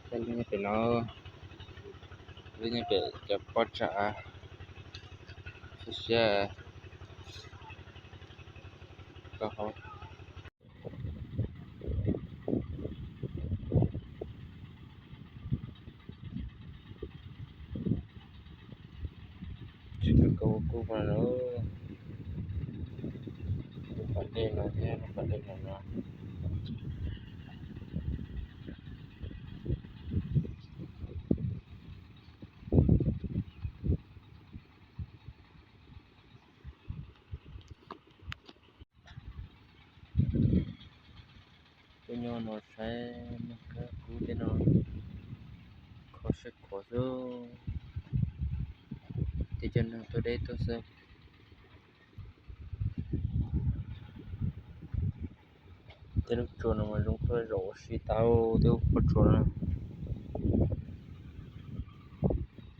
Peb lub nyob pem no, lub nyob pem cov pob tsam siab siab rau hauv. Tsis tau kub kub no lawm, lub pas dej no thiab lub pas dej no no. Tuaj nyob no saib neeg khawb kub tej no, kho siab khuav xwb. Tej cov neeg tuaj deb tuaj xwb. Tej lub tsua no mas zoo tuaj zaum ua si tau tej lub qhov tsua no.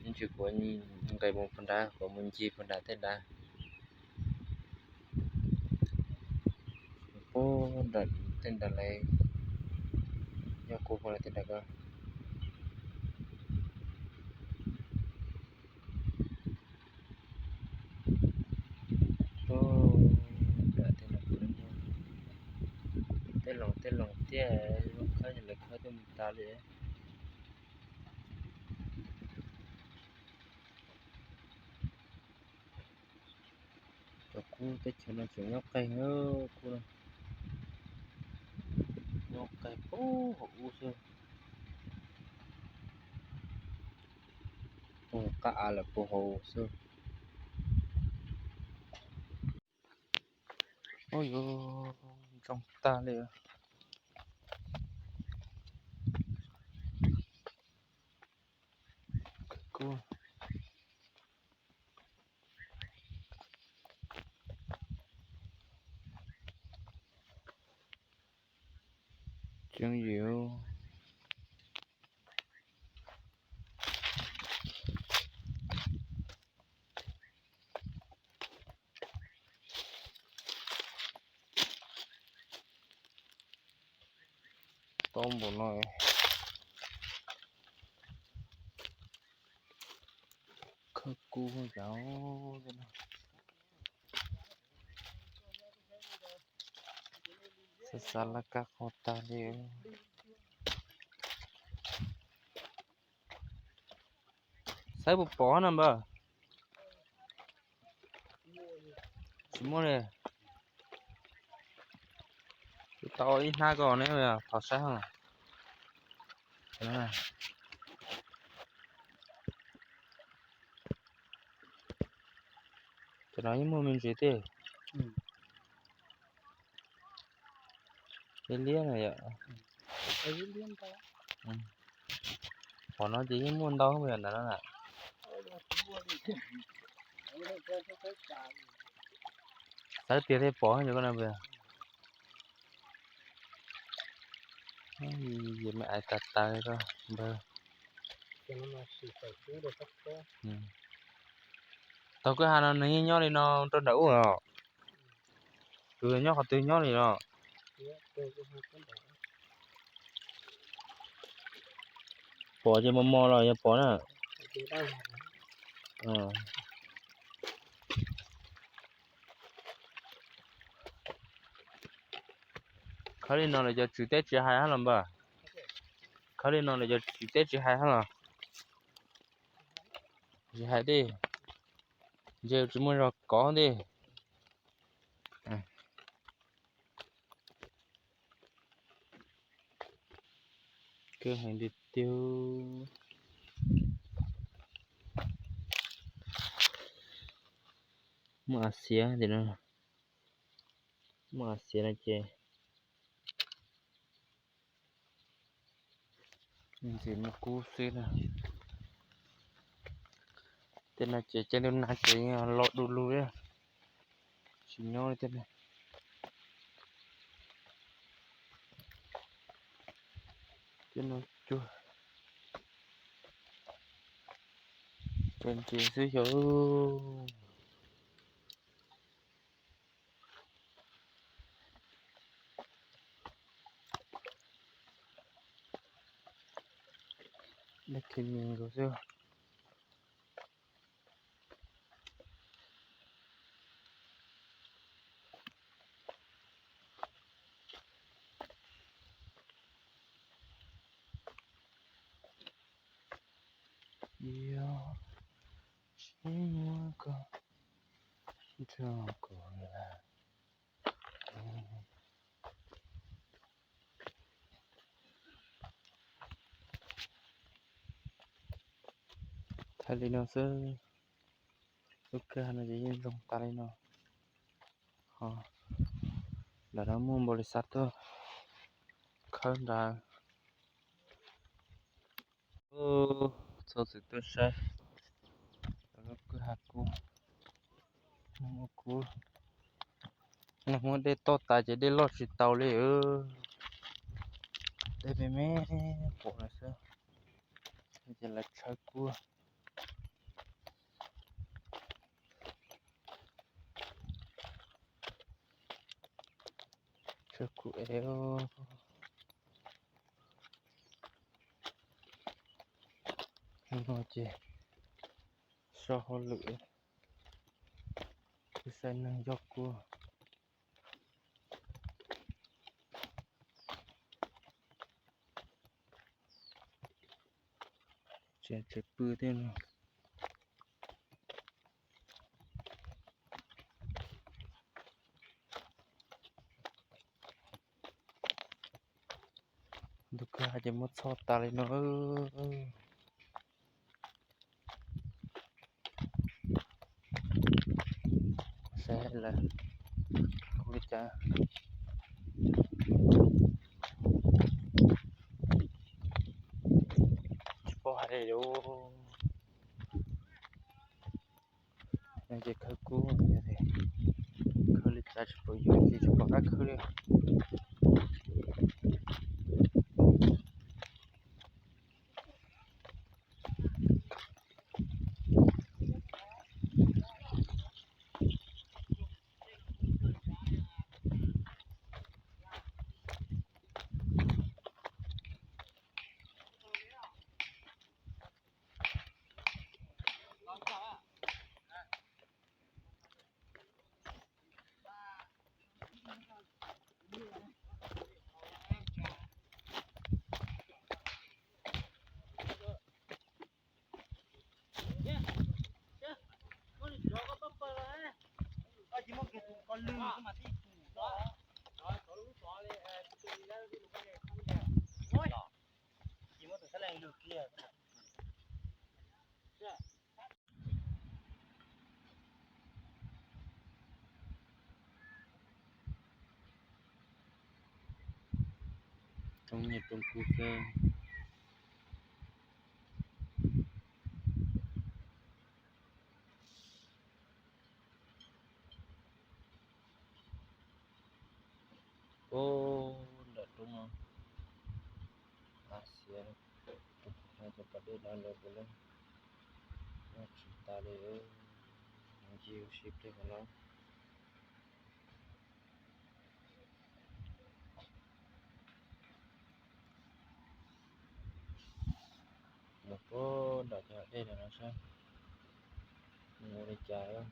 Yeej tsis kuv nqes mus puag nrad, kuv mus ncig puag nrad tej nrad. Puag nram tej nrad lawm, nyob kuv puag nram tej nrad ko. Puag nram tej nrad, tej loos tej loos tiaj, lub khawb lawv khawb tuaj mus tas li. Cov kub teb chaws no tseem nyob qeeg, kub no nyob qeeg puag hauv ub xwb. Puag qab av lawm puag hauv xwb. Ub yuv, ntsoog tag li. Kub. Tseeb yus. Tau npaum no, khawb kub yau. Xav xav laj kab qau tag li. Saib puas pom no npawg? Tsis muaj li. Tau ib hnab ko ne, thov saib. Cov no yeej muaj me ntsis tej. Liab liab no yom. Qhov no ces yeej muaj ntau yom, ntawm no na. Xav tias thiaj pom yom koj na npawg. Yus me ais tas tas li koj npawg. Tau kwj ha no nws yeej nyob li no rau nram ub os. Tus nyob qhov twg nyob li no? Pom ces mos mos los yog pom na. Khawb li no lawv cov tswv teb tsis hais hab los npawg? Khawb li no lawv cov tswv teb tsis hais hab los? Tsis hais tej, ntshe tsis muaj zog kov tej. Kwj heev tiag tiag. Muaj av xiav tias no, muaj av xiav no ces ntxim muaj kub xwb na. Tej no ces cov lub nag ces los du lug li, tsis nyob li tej no. Tej no cuag, ces ntxim xwb xyov. Dej khi mi nkaus xwb. Yog sib muab koj nrog kuv lawm. Thaij li no xwb, lub kwj ha no ces yeej zoo tas li no. Ho ntawm no muaj npaum li xav tuaj khawb nrad. Txog txim tuaj saib lub kwj ha kub, kub, nag hmo dej toj tas ces dej loj tsis tau li. Dej me me pom no xwb, ces lawv tshawb kub. Tshawb kub es no ces so hauj lwm, kuv saib neeg yog kub. Tsev, tsev pw thiab no. Ntu kwj ha ces muab txhoj tas li no. Saib lawv hu li cas, tsis paub hais li lawm. No ces khawb kub, khawb li cas tsis pom yuav ces tsis pom qab khawb li. Roob nyiaj roob kub xwb. Ub, nram roob no, a xiav, cov pas dej no los puas loj, loj tsis tas li, ncig ua si pliag los. Los puag nram cov dej no saib mus ua li cas.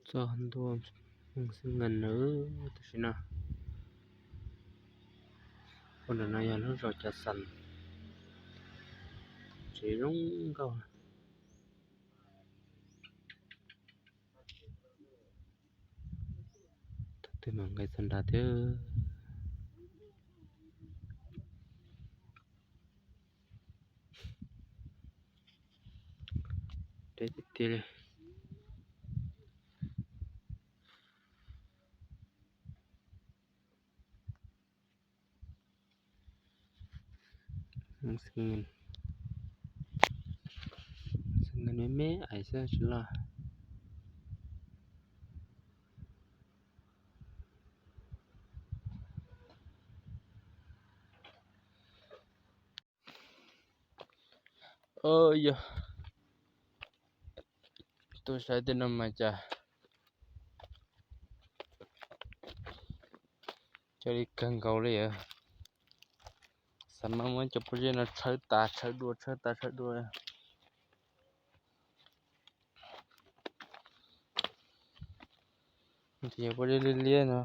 Txog ntua mus xeeb nkees lawm tam sim no. Ua ntawm no yog lub zos Cav Xas, tsev zoo nkauj. Tus twg mam nqis txog nrad thiab. Deb tiag tiag li. Xeeb nkees me me ais xwb tsis loj. Yog tuaj saib tej no mas cas coob li kawg nkaus li. Xav mas muab cov pob zeb no tshawb tas tshawb dua, tshawb tas tshawb dua. Pob zeb liab liab no.